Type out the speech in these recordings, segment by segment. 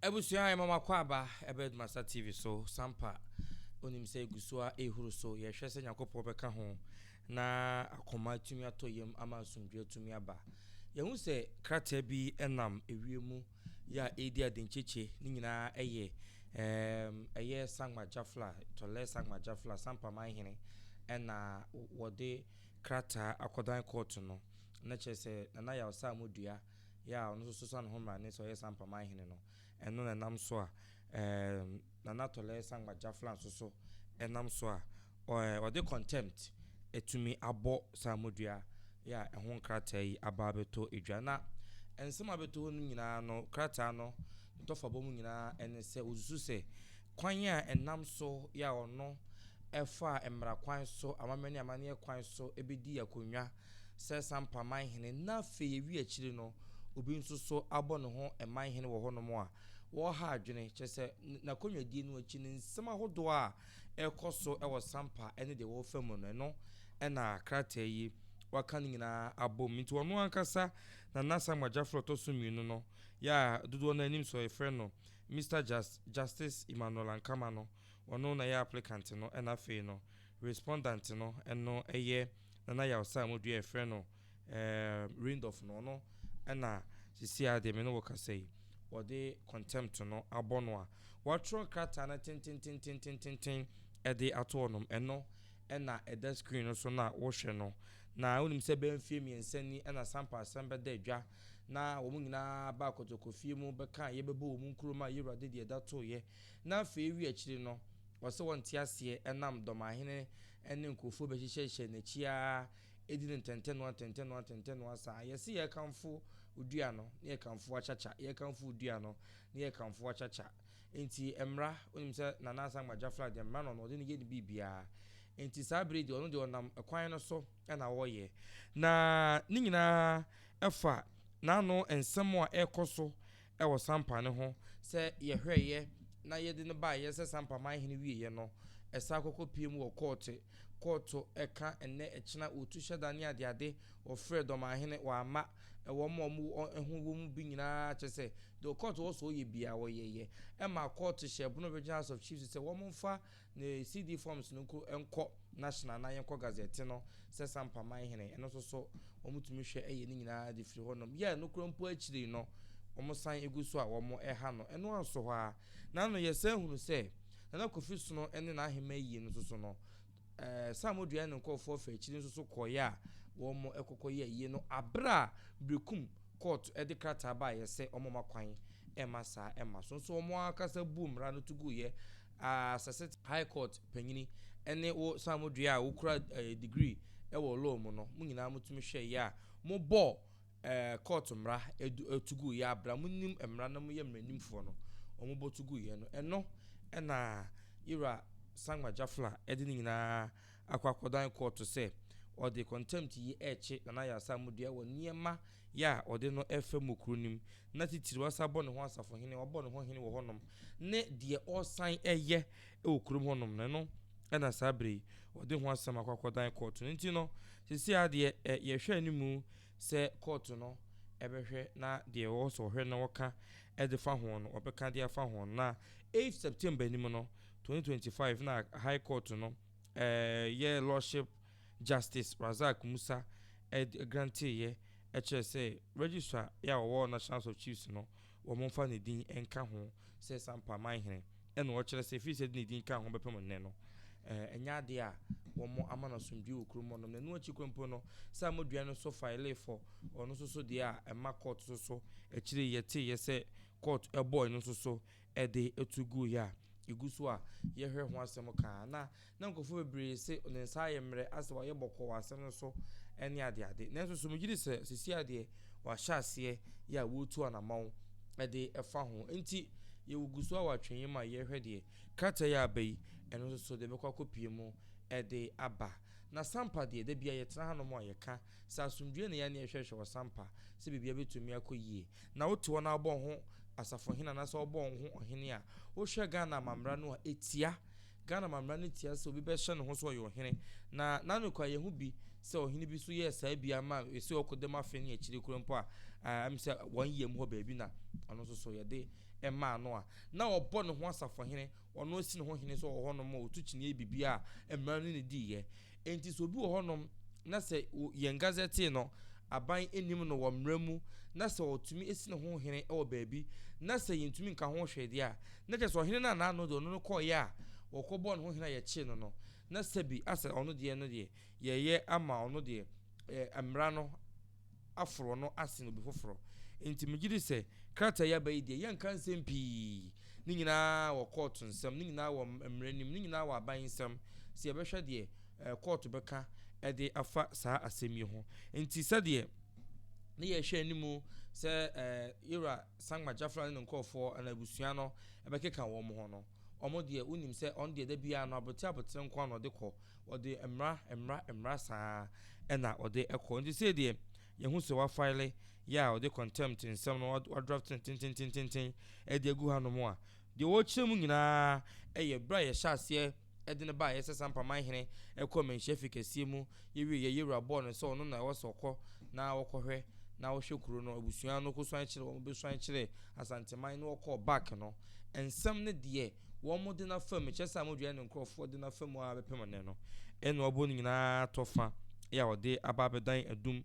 Abusua, yɛ mama kɔ aba ɛbɛ Masa TV so. Sampa onim sɛ egu so a ehuru so. Yɛhwɛ sɛ Nyankopɔn bɛka ho na akoma atumi atɔ yam ama asomdwe atumi aba. Yɛhu sɛ krataa bi nam ewiem yɛ a ɛredi adenkyekye ne nyinaa ɛyɛ Sangma Jafla, Tɔlɛ Sangma Jafla, Sampa manhene, ɛna wɔde krataa akɔdan court no, na kyerɛ sɛ Nana Yaw Saamodua yɛ a ɔno nso so sa ne ho mmarane sɛ ɔyɛ Sampa manhene no, ɛno na ɛnam so a Nana Tɔlɛ Sangma Jafla nso so ɛnam so a ɔde contempt atumi abɔ Saamodua yɛ a ɛho nkrataa yi aba abɛtɔ edwa. Na nsɛm a abɛtɔ hɔ no nyinaa no, krataa no ntɔfabɔ mu nyinaa ɛne sɛ osusu sɛ kwan a ɛnam so yɛ a ɔno ɛfa mmara kwan so, amammerɛ ne amanneɛ kwan so ɛbɛdi akonnwa sɛ Sampa manhene, na afei ewi akyiri no obi nso so abɔ ne ho manhene wɔ hɔnom a wɔreha adwene, kyerɛ sɛ n'akonnwadie no akyi no, nsɛm ahodoɔ a ɛrekɔ so wɔ Sampa ne deɛ wɔrefa mu no, ɛno ɛna krataa yi waka no nyinaa abɔ mu. Nti ɔno ankasa Nana Sangma Jafla ɔtɔ so mmienu no yɛ a dodoɔ no anim so yɛfrɛ no Mr Justice Emmanuel Ankama no, ɔno na yɛ applicant no, ɛna afei no respondent no, ɛno ɛyɛ Nana Yaw Saamodua, yɛfrɛ no Rindolf no. Ɔno ɛna sisi a deɛ me ne wɔ kasa yi, wɔde contempt no abɔ no a wɔatwerɛ krataa no tentententententen ɛde ato hɔnom. Ɛno ɛna ɛda screen no so na wɔhwɛ no. Na wonim sɛ bɛyɛ mfie 3 ni ɛna Sampa asɛm bɛda adwa, na wɔn nyinaa ba akɔtɔkɔfie mu bɛka yɛbɛbɔ wɔn nkurom a yɛwurade deɛ ɛda toeɛ. Na afei wi akyiri no, wɔsɛ wɔnte aseɛ, ɛnam dɔmahene ne nkurɔfoɔ bɛhyehyɛhyɛ n'akyi a ɛdi no ntɛntɛnoa ntɛntɛnoa ntɛntɛnoa saa. Yɛsi yɛkamfo odua no na yɛkamfo akyakya, yɛkamfo odua no na yɛkamfo akyakya. Nti mmra wonim sɛ Nana Sangma Jafla deɛ, mmra no ɔde no yɛ ne biribiara. Nti saa bere deɛ, ɔno deɛ ɔnam kwan no so ɛna wɔyɛ, na ne nyinaa ɛfa n'ano nsɛm a ɛrekɔ so ɛwɔ Sampa ne ho sɛ yɛhwɛeɛ na yɛde no baeɛ sɛ Sampa manhene wieɛ no, ɛsa akɔkɔ pie mu wɔ kɔɔte. Kɔɔto ɛka ɛnɛ ɛkyena wɔtu hyɛ da ne adeade, wɔfrɛ dɔmahene wɔama ɛwɔ mu a wɔn ho wɔ mu bi nyinaa, kyerɛ sɛ deɛ kɔɔto wɔ so ɔyɛ bia wɔyɛyɛ. Ɛma kɔɔto hyɛ Bono Regional House of Chiefs sɛ wɔn mfa ne CD forms no nko nkɔ national na yɛnkɔ gazette no sɛ Sampa manhene. Ɛno nso so wɔn tumi hwɛ ɛyɛ ne nyinaa de firi hɔnom yɛ no kura mpo. Akyiri no wɔn san egu so a wɔn ɛha no. Ɛno anso hɔ a n'ano yɛsɛn hunu sɛ Nana Kofi Sono ne n'ahema yie no nso so no, Samodua ne nkurɔfoɔ fɛ akyiri nso so kɔeɛ a wɔn ɛkɔkɔ yɛ yie no abere a Berekum court ɛde krataa baayɛ sɛ wɔn ma kwan ɛma saa ɛma so nso wɔn ankasa bu mmara no to gu yɛ asɛsɛ. High Court panyini ɛne wo Samodua a wokura degree ɛwɔ law mu no, mo nyinaa motumi hwɛ yɛ a mobɔ court mmara etu gu yɛ abira mo nim mmara na mo yɛ mmaranimfoɔ no, wɔn bɔ to gu yɛ no. Ɛno ɛna Yira Sangma Jafla ɛde ne nyinaa akɔ akɔdan court sɛ ɔde contempt yi ɛrekye Nana Yaw Saamodua wɔ nneɛma yɛ a ɔde no ɛfɛ mu kuro nim, na titiri wasa bɔ ne ho asafohene, wabɔ ne ho hene wɔ hɔnom, ne deɛ ɔresan ɛyɛ ɛwɔ kurom hɔnom no. Ɛno ɛna saa bere yi ɔde ho asɛm akɔ akɔdan court no. Nti no sisi adeɛ yɛhwɛ anim sɛ court no ɛbɛhwɛ na deɛ ɛwɔ sɛ ɔhwɛ na wɔka ɛde fa ho no, ɔbɛka de afa ho. Na 8 September anim no 2025 na High Court no yɛ Lordship Justice Razak Musa ɛde grant yɛ ɛkyerɛ sɛ registrar yɛ a wɔwɔ National House of Chiefs no, wɔn mfa ne din nka ho sɛ Sampa manhene. Ɛna ɔkyerɛ sɛ firi sɛ de ne din ka ho bɛpem nnɛ no, ɛnyɛ adeɛ a wɔn ama no asomdwe wɔ kurom hɔnom. Na ɛno akyi kuro mpo no, sɛ amodua no so file for ɔno nso so deɛ a ɛma court so so akyire yɛte yɛ sɛ court ɛbɔ ɛno nso so ɛde etu gu yɛ a egu so a yɛhwɛ ho asɛm kaa. Na nkurɔfoɔ bebree sɛ ne nsa ayɛ mmerɛ asɛ wayɛ bɔkɔ wɔ asɛm no so ɛne adeade, nanso so megye di sɛ sisi adeɛ wahyɛ aseɛ yɛ a wɔretu anammɔn ɛde ɛfa ho. Nti yɛwɔ gu so a wɔatwe yi ma yɛhwɛ deɛ krataa yi aba yi, ɛno nso so deɛ bɛkɔ akɔpie mu ɛde aba. Na Sampa deɛ, da bia yɛtena hanom a yɛka sɛ asomdwe na yɛne yɛhwɛhwɛ wɔ Sampa sɛ biribia bɛtumi akɔ yie. Na wote hɔ na wobɔ ho asafohene anaasɛ wobɔ ho ɔhene a, wohwɛ Ghana amammerɛ no a ɛtia Ghana amammerɛ no tia sɛ obi bɛhyɛ ne ho sɛ ɔyɛ ɔhene. Na n'ano kɔ yɛn ho bi sɛ ɔhene bi so yɛɛ saa bi ama ɛsɛ ɔkɔ dɛm afe ne akyire kuro mpo a sɛ wɔn yam hɔ baabi na ɔno nso so yɛde maa no a, na ɔbɔ ne ho asafohene, ɔno asi ne ho hene sɛ ɔwɔ hɔnom a ɔtu kyiniiɛ biribiara a mmara no ne diiɛ. Enti sɛ obi wɔ hɔnom na sɛ yɛn gazɛtee no aban nnim no wɔ mmara mu na sɛ ɔtumi si ne ho hene wɔ baabi na sɛ yɛntumi nka ho hwee deɛ a, na kyerɛ sɛ ɔhene no a n'ano deɛ ɔno no kɔeɛ a wɔkɔbɔɔ ne ho hene a yɛkyee no no, na sɛbi asɛ ɔno deɛ no deɛ yɛyɛ ama ɔno deɛ mmara no aforo no asen obi foforɔ. Enti megye di sɛ krataa yi aba yi deɛ, yɛnka nsɛm pii. Ne nyinaa wɔ kɔɔto nsam, ne nyinaa wɔ mmara nim, ne nyinaa wɔ aban nsam sɛ yɛbɛhwɛ deɛ kɔɔto bɛka de afa saa asɛm yi ho. Enti sɛdeɛ ne yɛhwɛ anim sɛ Yewura Sangma Jafla ne ne nkurɔfoɔ anaa abusua no bɛkeka wɔn ho no, wɔn deɛ wonim sɛ ɔno deɛ da biara no aboteɛ aboteɛ nko ara na ɔde kɔ. Ɔde mmara, mmara, mmara saa ara na ɔde kɔ. Nti sei deɛ yɛhu sɛ wafaele yɛ a ɔde contempt nsɛm no wadraft no tententententen de agu hanom a, deɛ ɔrekyerɛ mu nyinaa yɛ berɛ a yɛhyɛ aseɛ de no baeɛ sɛ Sampaman hene kɔɔ Manhyia fi kɛseɛ mu, yɛwieɛ yɛwura bɔɔ no sɛ ɔno na ɛwɔ sɛ ɔkɔ na ɔkɔhwɛ na ɔhwɛ kuro no, abusua no kɔsuan kyerɛ wɔn bɛsuan kyerɛ Asanteman na ɔkɔɔ back no, nsɛm no deɛ wɔde no afa mu, kyerɛ sɛ Amodua ne ne nkurɔfoɔ de no afa mu ara bɛpem nnɛ no, ɛna wabɔ ne nyinaa tɔ fa yɛ a ɔde aba abɛdan adum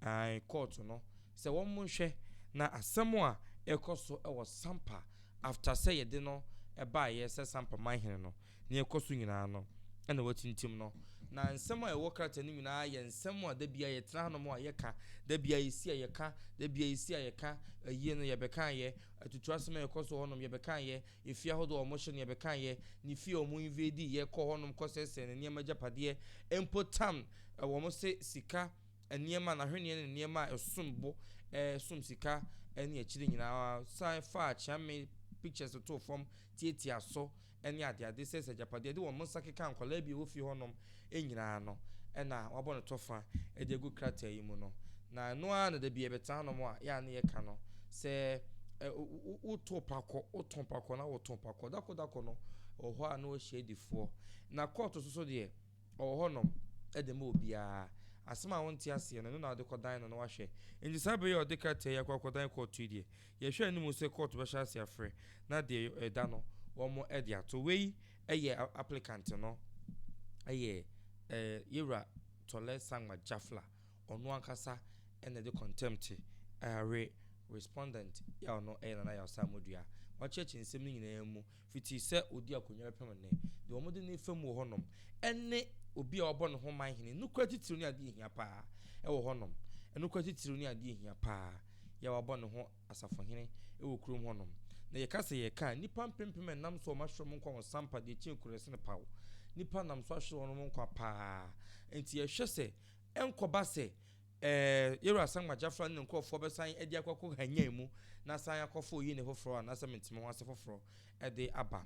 ae kɔɔto no sɛ wɔnhwɛ na asɛm a ɛkɔ so wɔ Sampa after sɛ yɛde no baeɛ sɛ Sampa manhene no, nea ɛkɔ so nyinaa no ɛna watintim no. Na nsɛm a ɛwɔ krataa no nyinaa yɛ nsɛm a da biara yɛtena hanom a yɛka, da biara yɛsi a yɛka, da biara yɛsi a yɛka, ayie no yɛbɛkaeɛ, atuturasɛm a ɛkɔ so hɔnom yɛbɛkaeɛ, Efie ahodoɔ a wɔhyɛ no yɛbɛkaeɛ, ne fie a wɔn invade yɛ kɔɔ hɔnom kɔsɛesɛɛ ne nneɛma agyapadeɛ, mpo tam wɔn se sika nneɛma, n'ahweneɛ ne nneɛma a ɛsom bo ɛsom sika ne akyire nyinaa, san faa kyeame pictures too fam tiatia so ne adeade sɛesɛe agyapadeɛ de wɔn nsa kekaa nkwadaa bi a ɛwɔ fie hɔnom nyinaa no na wɔabɔ no tɔfa de agu krataa yi mu no. Na ɛno ara na da bi yɛbɛtena hanom a yɛ a na yɛka no sɛ woto pakɔ, woto pakɔ na woto pakɔ. Dako dako no, wɔ hɔ a na wɔahyia adifoɔ. Na kɔɔto so so deɛ, ɔwɔ hɔnom de ma obiara. Asɛm a wonte aseɛ no, ɛno na wode kɔdan no na wahwɛ. Enti saa bere yi a ɔde krataa yi akɔ akɔdan kɔɔto yi deɛ, yɛhwɛ anim sɛ kɔɔto bɛhyɛ ase afrɛ na deɛ ɛda no wɔde ato. Wei yɛ applicant no yɛ Yewura Tole Sangma Jafla, ɔno ankasa na ɛde contempt awe respondent yɛ a ɔno yɛ Nana Yaw Sammodua. Wakyerɛkyerɛ nsɛm no nyinaa mu fiti sɛ ɔdi akonnwa bɛpem nnɛ, deɛ wɔde no refa mu wɔ hɔnom ne obi a wabɔ ne ho man hene, nokora titiriw ne adeɛ hia paa wɔ hɔnom, nokora titiriw ne adeɛ hia paa yɛ a wabɔ ne ho asafohene wɔ kurom hɔnom. Na yɛka sɛ yɛka a, nnipa mpempem a ɛnam so a wɔahwere wɔn nkwa wɔ Sampa deɛ ɛkyɛn Kurase no paw. Nnipa nam so ahwere wɔn nkwa paa. Enti yɛhwɛ sɛ ɛnkɔba sɛ ɛɛ Yɛwura Sangma Jafra ne ne nkurɔfoɔ bɛsan de akɔ akɔ hanyan mu na asan akɔfa oyini foforɔ anaasɛ mentemehoase foforɔ de aba.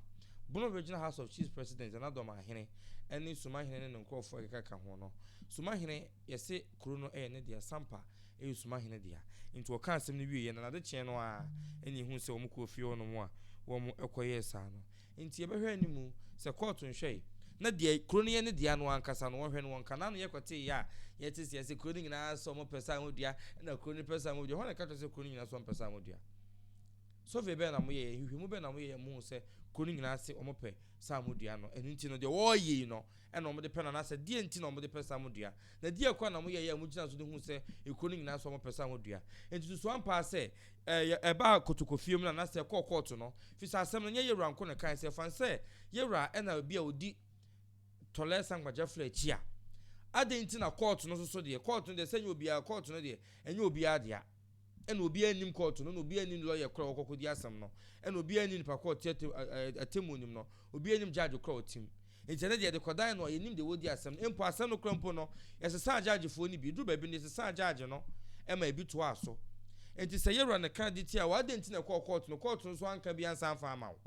Bono Regional House of Chiefs President Nana Dɔmahene ne Sumahene ne ne nkurɔfoɔ a ɛkeka ka ho no. Sumahene, yɛse kuro no yɛ ne dea, Sampa yɛ Sumahene dea. Nti wɔkaa asɛm no wieeɛ no, n'adekyeɛ no ara na yɛhuu sɛ wɔkɔɔ fie hɔ nom a wɔkɔyɛɛ saa no. Nti yɛbɛhwɛ anim sɛ kɔɔto nhwɛe na deɛ kuro no yɛ ne dea no ankasa no wɔnhwɛ no wɔnka. N'ano yɛkɔteeɛ a yɛte sɛ yɛse kuro no nyinaa sɛ wɔpɛ sɛ wɔdua ɛna kuro no pɛ sɛ wɔdua. Hwan na ɛka kyerɛ sɛ kuro no nyinaa sɛ wɔmpɛ sɛ wɔdua? Survey bɛn na moyɛeɛ? Nhwehwɛmu bɛn na moyɛeɛ a mohuu sɛ kuro no nyinaa se wɔpɛ saa dua no? Ɛno nti no, deɛ wɔreyɛ yi no na wɔde pɛ no anaasɛ deɛn nti na wɔde pɛ saa dua? Na deɛn koraa na moyɛeɛ a mogyina so de huu sɛ kuro no nyinaa se wɔpɛ saa dua? Enti susu ampa ara sɛ ɛɛ ɛbaa kotokofie mu no anaasɛ ɛkɔɔ kɔɔto no, firi sɛ asɛm no nyɛ yɛwura nko na ɛkae, sɛ ɛfane sɛ yɛwura na obi a ɔdi Tɔlɛ Sangbagya Fla akyi a, adɛn nti na kɔɔto no nso so deɛ, kɔɔto no deɛ sɛ ɛnyɛ obiara, kɔɔto no deɛ ɛnyɛ obiara dea. Ɛna obiara nnim kɔɔto no, ɛna obiara nnim lɔya korɔ a wɔkɔ kɔdi asɛm no, ɛna obiara nnim nipa korɔ a ɔte atemmuo nim no, obiara nnim judge korɔ a ɔte mu. Nti ɛno deɛ yɛde kɔdan no a, yɛnnim deɛ wɔdi asɛm no. Mpo asɛm no korɔ mpo no, yɛsesaa judgefoɔ no bi. Ɛduru baabi no, yɛsesaa judge no ma ebi toaa so. Nti sɛ yɛwura no ka de tia wo, adɛn nti na ɛkɔɔ kɔɔto no? Kɔɔto no nso anka bi ansan amfa amma wo.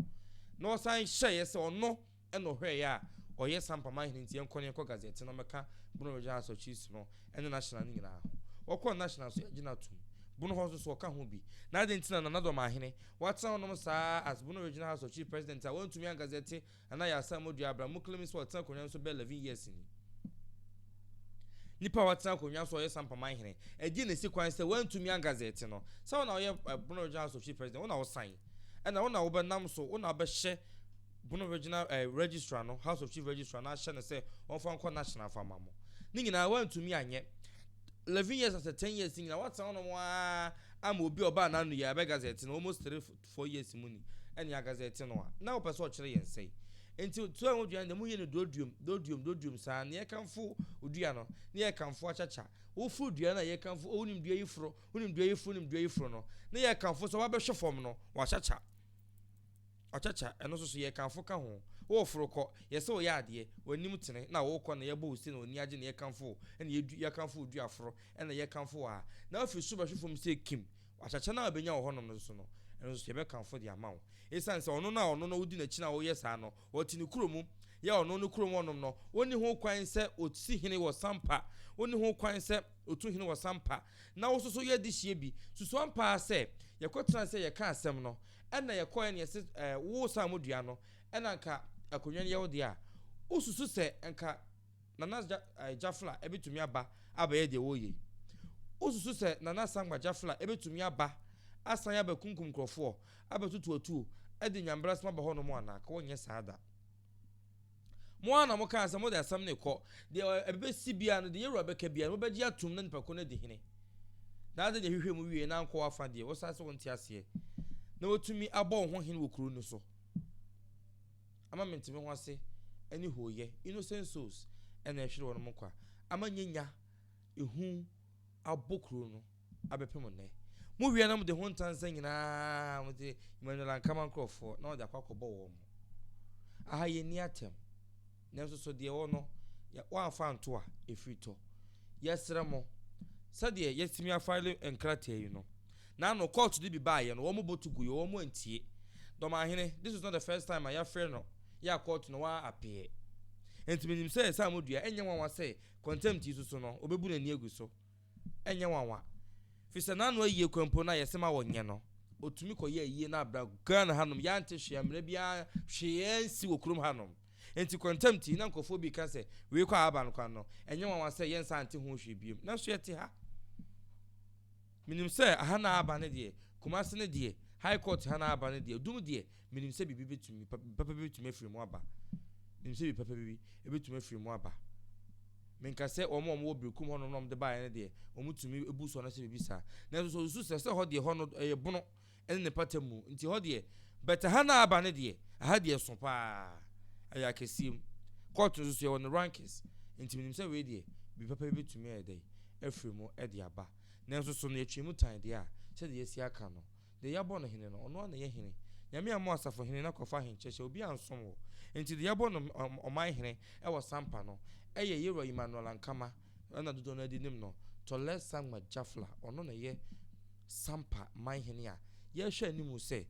Na ɔsan hyɛeɛ sɛ ɔno na ɔhwɛeɛ a ɔyɛ Sampa manhene nti yɛnkɔ na yɛnkɔ Gazette na ɔmmɛka Bono Regional House of Chiefs no ne National no nyinaa ho. Wɔkɔɔ National nso yɛagye no atom. Bono hɔ nso so ɔka ho bi. Na adɛn nti na Nana Dɔmahene watena hɔnom saa as Bono Regional House of Chiefs President a wantumi angazette Nana Yaa Asamoah Abram Muklemi sɛ ɔtena akonnwa no so bɛyɛ 11 years ni? Nipa a watena akonnwa so a ɔyɛ Sampa manhene, ɛdeɛn na ɛsi kwan sɛ wantumi angazette no? Sɛ wo na woyɛ Bono Regional House of Chiefs President, wo na wosan. Ɛna wo na wobɛnam so, wo na wobɛhyɛ Bono Regional eh, Registrar no, House of Chief Registrar no ahyɛ no sɛ wɔmfa nkɔ national fa ma mo. Ne nyinaa woantumi anyɛ. 11 years asɛ 10 years nyinaa woatena hɔnom ara ama obi a ɔbaa n'ano yi a ɛbɛ no almost 3 4 years mu ni ɛne agazette no a na wopɛ sɛ ɔkyerɛ yɛn sɛe. Nti to a wodua no deɛ moyɛ no dodwom dodwom dodwom saa ne yɛkamfo dua no ne yɛkamfo akyakya. Woforo dua no a yɛkamfo, oh, wonim dua yi foro, wonim dua yi foro, wonim dua yi foro no, ne yɛkamfo sɛ wabɛhwe fam no, wakyakya. Wakyakya, ɛno nso so yɛkamfo ka ho. Woforo kɔ, yɛsɛ woyɛ adeɛ, w'anim tene, na wokɔ na yɛbɔ wo se na w'ani agye na yɛkamfo wo, ɛna yɛdu, yɛkamfo wo dua foro, ɛna yɛkamfo wo a. Na afiri so bɛhwe fam sɛ kim, wakyakya no a wobɛnya wɔ hɔnom no nso no, ɛno nso so yɛbɛkamfo de ama wo. Esiane sɛ ɔno no a ɔno no wodi n'akyi na woyɛ saa no, ɔte ne kuro mu, yɛ ɔno no kurom hɔnom no, ɔnni ho kwan sɛ ɔsi hene wɔ Sampa, ɔnni ho kwan sɛ ɔtu hene wɔ Sampa, na wo nso so yɛ dehyeɛ bi. Susu ampa ara sɛ, yɛkɔtenaa sɛ yɛka asɛm no, ɛnna yɛkɔeɛ na yɛse, ɛɛ, wo Saamodua no, ɛnna anka akonnwa no yɛ wo deɛ a, wosusu sɛ anka Nana Gyafla bɛtumi aba abɛyɛ deɛ wɔreyɛ yi? Wosusu sɛ Nana Sangba Gyafla bɛtumi aba asan abɛkunkum nkurɔfoɔ, abɛtoto atuo, de nyambrasɛm aba hɔnom anaa? Ka wɔnyɛ saa da. Mo ara na mokaa sɛ mode asɛm no rekɔ. Deɛ ɛbɛsi biara no, deɛ yɛn wura bɛka biara no, mobɛgye atom na nipa ko no adi hene. Na adɛn na ɛhwehwɛ mu wie na ankɔ w'afa deɛ, wosan sɛ wonte aseɛ na watumi abɔ wo ho hene wɔ kuro no so. Ama mente me ho ase ne hooyɛ, innocent souls na ɛhwere wɔn nkwa, ama nyanya, ehu abɔ kuro no abɛpem nnɛ. Mo wia na mode ho ntansa nyinaa mode Emmanuel Ankama nkurɔfoɔ na wɔde akɔ akɔbɔ wɔn mo. Aha yɛnni atɛm, nanso so deɛ ɛwɔ no wɔamfa anto a ɛfiri tɔ. Yɛsrɛ mo, sɛdeɛ yɛatumi afaele nkrataa yi no, na ano kɔɔto de bi baeɛ no, wɔn bɔ to guiɛ, wɔn antie. Dɔmahene, this is not the first time a yɛafrɛ no yɛ a kɔɔto no waa apeɛ. Enti menim sɛ saa modua, ɛnyɛ nwanwa sɛ contempt yi soso no, ɔbɛbu n'ani agu so. Ɛnyɛ nwanwa. Firi sɛ n'ano ayie kwan mpo no a yɛse ma wɔnyɛ no, ɔtumi kɔyɛ ayie no abra Ghana hanom, yɛante hwee, mmerɛ biara hwee ansi wɔ kurom hanom. Enti contempt yi, na nkurɔfoɔ bi ka sɛ wei kɔ a aba no kwan no, ɛnyɛ nwanwa sɛ yɛnsan nte ho hwee biom. Nanso yɛte ha. Menim sɛ aha na aba no deɛ, Kumasi no deɛ, High Court ha na aba no deɛ, Dum deɛ, menim sɛ biribi bɛtumi, papa bi bɛtumi afiri mu aba. Menim sɛ biribi papa bi bɛtumi afiri mu aba. Menka sɛ wɔn a wɔwɔ Berekum hɔnom na wɔde baeɛ no deɛ, wɔtumi bu so anaasɛ biribi saa. Nanso sɛ ɔsusu sɛ sɛ hɔ deɛ hɔ no ɛyɛ bono ne ne pata mu nti hɔ deɛ, but ha na aba no deɛ, aha deɛ ɛso paa. Ɛyɛ akɛseɛ mu. Court nso so yɛwɔ no rankings. Nti menim sɛ wei deɛ, biribi papa bi bɛtumi ayɛ dɛn afiri mu de aba. Nanso so no yɛtwe mu tan deɛ a, sɛdeɛ yɛasi aka no, deɛ yɛabɔ no hene no, ɔno ara na ɛyɛ hene. Nyame ammɔ asafohene na kɔfa ahenkyɛ hyɛ obi ansom wo. Enti deɛ yɛabɔ no ɔman hene wɔ Sampa no yɛ Yewura Emmanuel Ankama, ɛna dodoɔ no ara de nim no, Tolɛ Sangma Jafla, ɔno na ɛyɛ Sampa man hene a yɛrehwɛ anim sɛ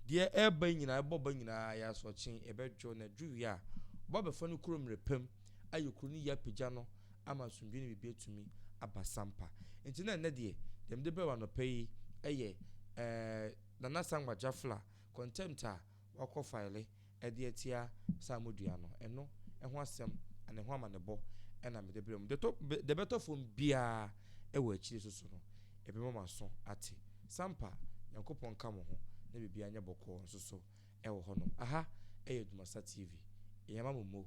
deɛ ɛreba yi nyinaa, ɛbɔ ba nyinaa, yɛ asorɔkye, ɛbɛdwo, na ɛdwo wie a, ɔba abɛfa no kuro mmerɛ pa mu ayɛ kuro no yie apagya no ama asomdwoe ne biribi atumi aba Sampa. Nti na ɛnnɛ deɛ, deɛ mede brɛ wo anɔpa yi yɛ eh, Nana Sangba Jafla contempt a wakɔ file de atia Saamodua no, ɛno ho asɛm ne ho amanebɔ na mede brɛ mo. Deɛ ɛbɛtɔ fam biara wɔ akyire so so no, ɛbɛma mo aso ate. Sampa, Nyankopɔn nka mo ho na biribiara nyɛ bɔkɔɔ nso so wɔ hɔnom. Aha yɛ Dumasa TV. Yɛma mo mo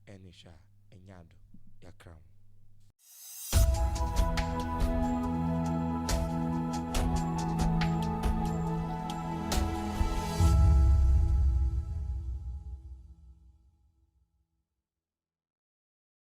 ne hwɛ a, ɛnyɛ ado. Yɛakra mo.